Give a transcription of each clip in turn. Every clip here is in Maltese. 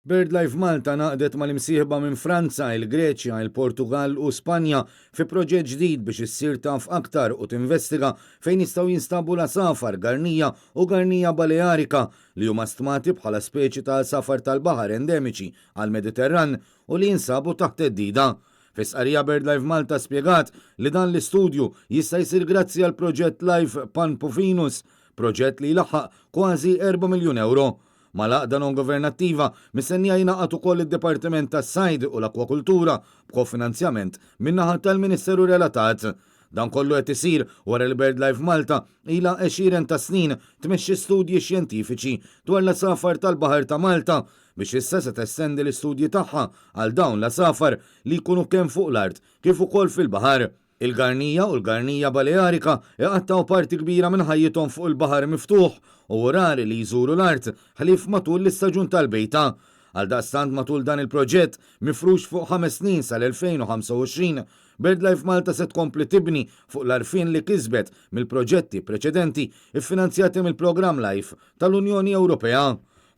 BirdLife Malta ngħaqdet mal-imsieħba minn Franza, il-Greċja, il-Portugall u Spanja fi proġett ġdid biex issir taf aktar u tinvestiga fejn jistgħu jinstabu l-għasafar Garnija u Garnija Balearika li huma stmati bħala speċi ta' għasafar tal-baħar endemiċi għall-Mediterran u li jinsabu taħt theddida. Fi stqarrija BirdLife Malta spjegat li dan l-istudju jista' jsir grazzi għall-proġett Life Pan-Pufinus, proġett li jlaħħaq kważi 4 miljun ewro. Mal-għaqda non-governattiva mistennija jingħaqad ukoll id-Dipartiment tas-Sajd u l-Akkwakultura b'kofinanzjament min-naħa tal-Ministeru relatat. Dan kollu qed isir wara li BirdLife Malta ilha għexieren ta' snin tmexxi studji xjentifiċi dwar l-għasafar tal-baħar ta' Malta biex issa se testendi l-istudji tagħha għal dawn l-għasafar li jkunu kemm fuq l-art kif ukoll fil-baħar. Il-Garnija u l-Garnija Balearika iqattgħu parti kbira minn ħajjithom fuq il-baħar miftuħ u hu rari li jżuru l-art ħlief matul l-istaġun tal-bejta. Għaldaqstant matul dan il-proġett, mifrux fuq ħames snin sal-2025, BirdLife Malta se tkompli tibni fuq l-għarfien li kisbet mill-proġetti preċedenti ffinanzjati mill-Programm life tal-Unjoni Ewropea.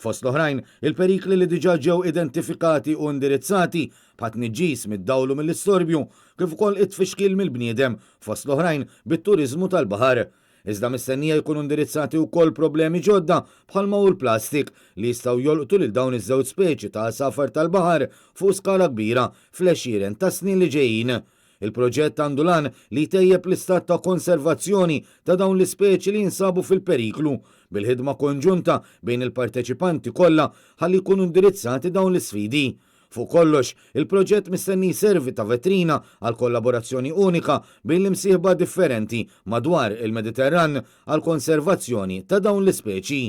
Fost l-oħrajn, il-perikli li diġà ġew identifikati u indirizzati, bħat-tniġġis mid-dawl u mill-istorbju, kif ukoll it-tfixkil mill-bniedem, fost l-oħrajn bit-turiżmu tal-baħar. Iżda mistennija jkunu indirizzati wkoll problemi ġodda bħalma hu l-plastik li jistgħu jolqtu lil dawn iż-żewġ speċi ta' għasafar tal-baħar fuq skala kbira fl-għexieren ta' snin li ġejjin. Il-proġett għandu l-għan li jtejjeb l-istat ta' konservazzjoni ta' dawn l-ispeċi li jinsabu fil-periklu, bil-ħidma konġunta bejn il-parteċipanti kollha ħalli jkunu indirizzati dawn l-isfidi. Fuq kollox, il-proġett mistenni jservi ta' vetrina għal kollaborazzjoni unika bejn l-imsieħba differenti madwar il-Mediterran għall-konservazzjoni ta' dawn l-ispeċi.